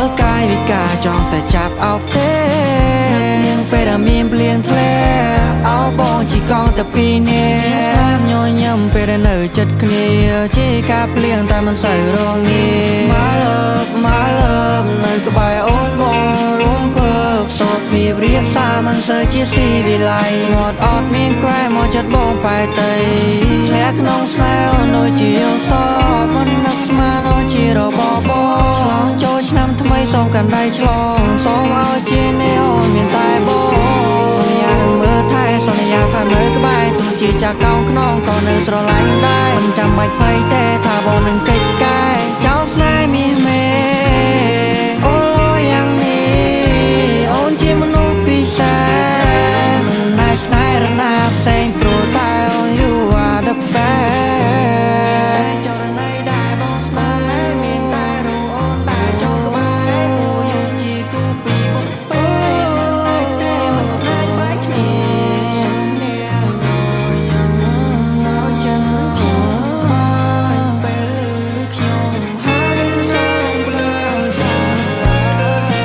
មើលកាយវិការចង់តែចាប់អោបទេនាងពេលដែលមានភ្លៀងធ្លាអោបងជីកង់តែពីរនាក់ញញឹមពេលដែលនៅចិត្តគ្នាជាការភ្លៀងតែមិនសូវរងងា My love, my love នៅក្បែរអូនបងរំភើបសូត្រភាពរៀបសារមិនសូវជាស៊ីវិល័យមាត់អត់មានក្រែមកចិត្តបងបែកទៅធ្លាក់ក្នុងស្នេហ៍អូនដូចជាសមិននឹកស្មានអូនជារបបឆ្លងចូលឆ្នាំថ្មីសូមកាន់ដៃឆ្លងសូមឲ្យជាអ្នកអូនមានតែបងសន្យានឹងមើលថែសន្យាថានៅក្បែរទោះជាចាក់កោងខ្នងក៏នៅស្រឡាញ់ដែរមិនចាំបាច់ភ័យទេថាបងនឹងកិច្ចកែចោលស្នេហ៍មាសមេអូយ៉ាងនេះអូនជាមនុស្សពិសេសមិនណែស្នេហ៍រណាផ្សេងព្រោះតែអូន you are the best ចរណៃដែលបងស្នេហ៍មានតែរូបអូនដែលចូលក្បែរពួកយើងជាគូពីបុព្វេមិនអាចទេមិនអាចបែកគ្នាសូមនាងញញឹមឲ្យចិនខ្ញុំស្បាយពេលឮខ្ញុំហើយឬសងផ្ដើឆ្លើយ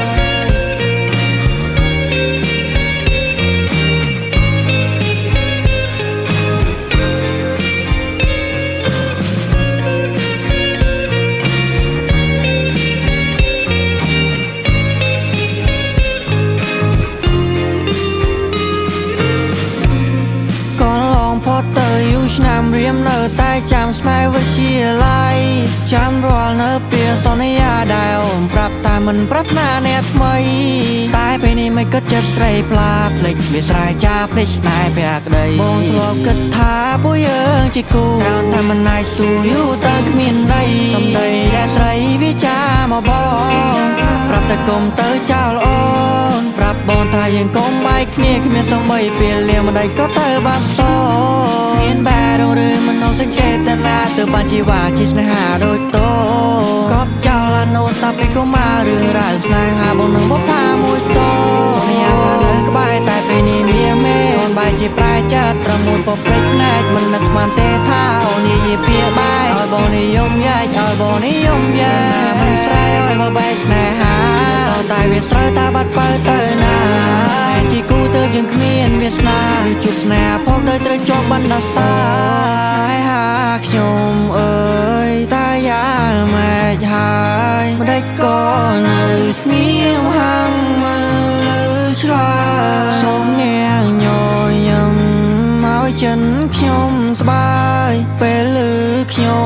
កន្លងផុតទៅយូរឆ្នាំរៀមនៅតែចាំស្នេហ៍វិទ្យាល័យចាំរាល់នៅពីសន្យាដែលអូនប្រាប់តែមិនប្រាថ្នាអ្នកថ្មីតែពេលនេះមិនគិតចិត្តស្រីផ្លាភ្លេចវាស្រែចាភ្លេចស្នេហ៍ភក្តីបងធ្លាប់គិតថាពួកយើងជាគូតែថាមិនអាចស៊ូយូរទៅគ្មានន័យសំដីដែលស្រីវាចាមកបងប្រាប់តែកុំទៅចោលអូនប្រាប់បងថាយើងកុំបែកគ្នាគ្មានសំបីពេលលាមិនដៃក៏ទៅបាត់សូមានបែរឬមនោសញ្ចេតនាទៅបានជីវ៉ាជាស្នេហាដូចតោកប់ចោលអនុស្សាវរីយ៍ពីកុមាររឿងរ៉ាវស្នេហាបងនឹងបុផាមួយតោសន្យាថានៅក្បែរតែពេលនេះមានមេអូនបែរជាប្រែចិត្តត្រមូលពព្រិចភ្នែកមិននឹកស្មានទេថាអូននិយាយពីបែកឲ្យបងនិយមយ៉ែកឲ្យបងនិយមយ៉ែកមិនស្រែឲ្យមកបែកស្នេហាតែវាស្រូវតាបាត់បើទៅណាជាគូទៅយើងគ្មានវាសនាឬជួបស្នេហ៍ផងដោយត្រូវជាប់បណ្ដាសាស្នេហាខ្ញុំអើយតាយ៉ាងម៉េចហើយម្ដេចក៏នៅស្ងៀមហាំងមិនលឺឆ្លើយសូមនាងញញឹមឲ្យចិនខ្ញុំស្បាយពេលឮខ្ញុំ